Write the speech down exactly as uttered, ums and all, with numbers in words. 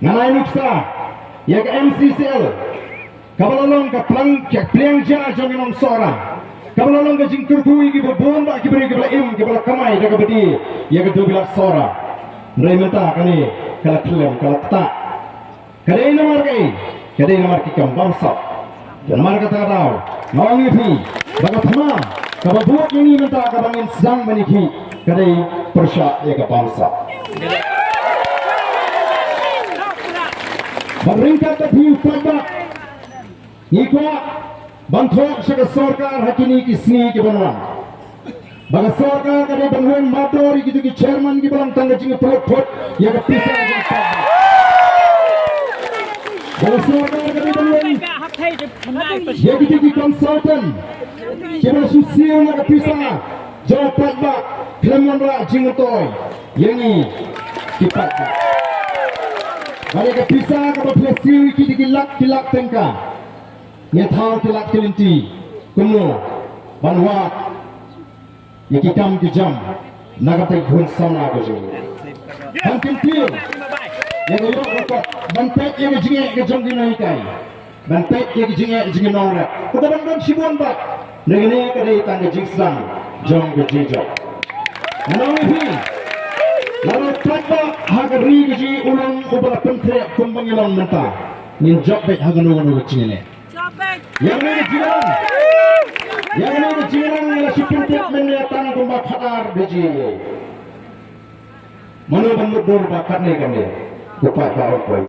Ngan ai nuksa ïa ka M C C L kaba la long ka plang ka pliang ja jong ki nong Sohra, kaba la long ka jingkyrkhu ïa kiba bun bad kiba ri, kiba la im, kiba la kamai da kaba die ïa ka dewbilat Sohra. Hynrei mynta kane ka la khlem, ka la ktah. Ka dei namar kaei? Ka dei namar ki kam bamsap. Namar kata ka daw nga ong ïa phi ba ka thma kaba bud ïa ngi mynta kaba ngin sdang ban ïakhih ka dei pyrshah ïa ka bamsap. Bad ryngkat bad phi u paidbah, ngi kwah ban thoh sha ka sorkar ha kine ki sngi ki ban wan ba ka sorkar ka dei ban weng mardor ïa kito ki chairman kiba long tang ka jingïapynlut phut ïa ka pisa jong ka paidbah. Ba ka sorkar ka dei ban weng ïa kito ki consultant kiba la shu siew na ka pisa jong ka paidbah khlem wanrah jingmyntoi ïa ngi ki paidbah. Ba ïa ka pisa kaba phi la siew ïa kito ki lak ki lak tyngka, ngi thaw ki lak ki lynti kumno ban wad ïa ki kam ki jam na ka bynta ki khun samla ka jong ngi. Ban kyntiew ïa ka ïoh ka kot, ban peit ïa ka jingeh ka jong ki nonghikai, ban peit ïa ka jingeh jong ki nongrep. Uta ban don shibun bad na kane ka dei tang ka jingsdang jong ka jingjop. Ngan ong ïa phi, lada u paidbah ha ka ri ka jong ngi u long uba la pynkhreh kumba ngi long mynta, ngin jop beit ha kano kano ka jingïaleh. Ïa kane ka jingïalang, ïa kane ka jingïalang ngi la shu pyntip mynne tang kumba khadar baje. Mano ban mutdur ba katne katne? Ko paidbah u ong poi,